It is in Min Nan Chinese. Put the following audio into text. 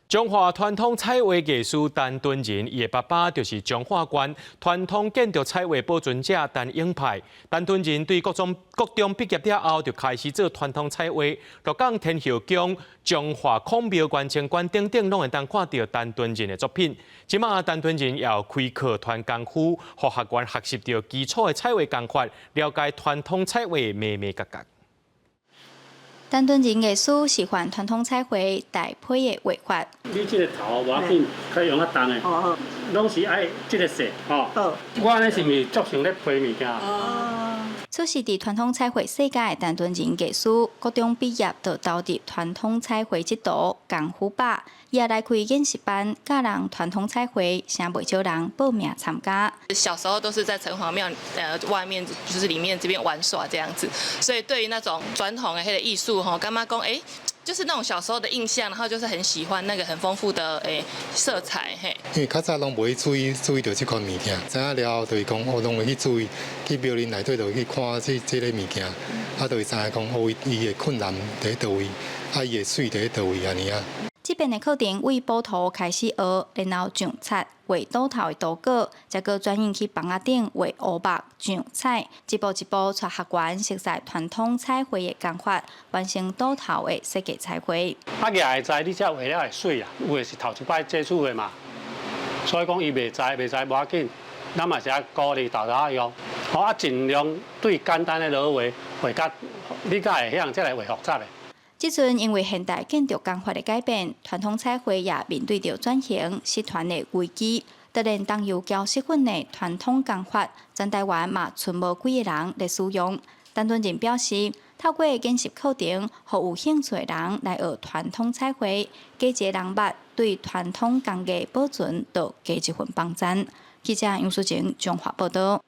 彰化傳統彩畫藝師陳敦仁，伊的爸爸就是彰化縣傳統建築彩畫保存者陳永派。陳敦仁對國中國中畢業了後，就開始做傳統彩畫。鹿港天后宮、彰化孔廟、元清宮等等，攏會當看著陳敦仁的作品。這馬陳敦仁也有開課傳功夫，予學員學習著基礎的彩畫工法，了解傳統彩畫眉眉角角。陳敦仁藝師示範傳統彩畫大批的畫法。你這個頭無要緊，可以用較重的，攏是愛這個色吼。我按呢是毋是足像咧批物件？出世佇傳統彩繪世家的陳敦仁藝師，國中畢業就投入傳統彩繪這途，功夫飽。伊也來開研習班，教人傳統彩繪，誠袂少人報名參加。小時候都是在城隍廟外面，就是裡面這邊玩耍這樣子，所以對於那種傳統的彼个藝術吼，感覺講欸，就是那種小時候的印象，然後就是很喜歡那個很豐富的色彩嘿。因為較早攏無去注意注意著這款物件，知影了後就是講，我攏會去注意，去廟裡內底就會去看這這个物件，啊，就會知影講，哦，伊的困難佇佗位，啊，伊的媠佇佗位按呢啊。這邊的課程為補塗開始學，然後上漆、畫倒頭的圖稿，再閣轉移去枋仔頂畫烏目、上彩，一步一步帶學員熟悉傳統彩繪的工法，完成倒頭的設計彩繪。啊，舉會知你這畫了會媠啊，有的是頭一擺接觸的嘛，所以講伊袂知，袂知無要緊，咱嘛是愛鼓勵沓沓用，好啊，盡量對簡單的落畫畫甲你才會曉，才來畫複雜的。這陣因為現代建築工法的改變，傳統彩繪也面對著轉型失傳的危機。當然，桐油膠色粉的傳統工法，全台灣嘛賰無幾个人咧使用。陳敦仁表示，透過研習課程，予有興趣的人來學傳統彩繪，加一个人脈，對傳統工藝保存，就加一份幫贊。記者楊淑晴彰化報導。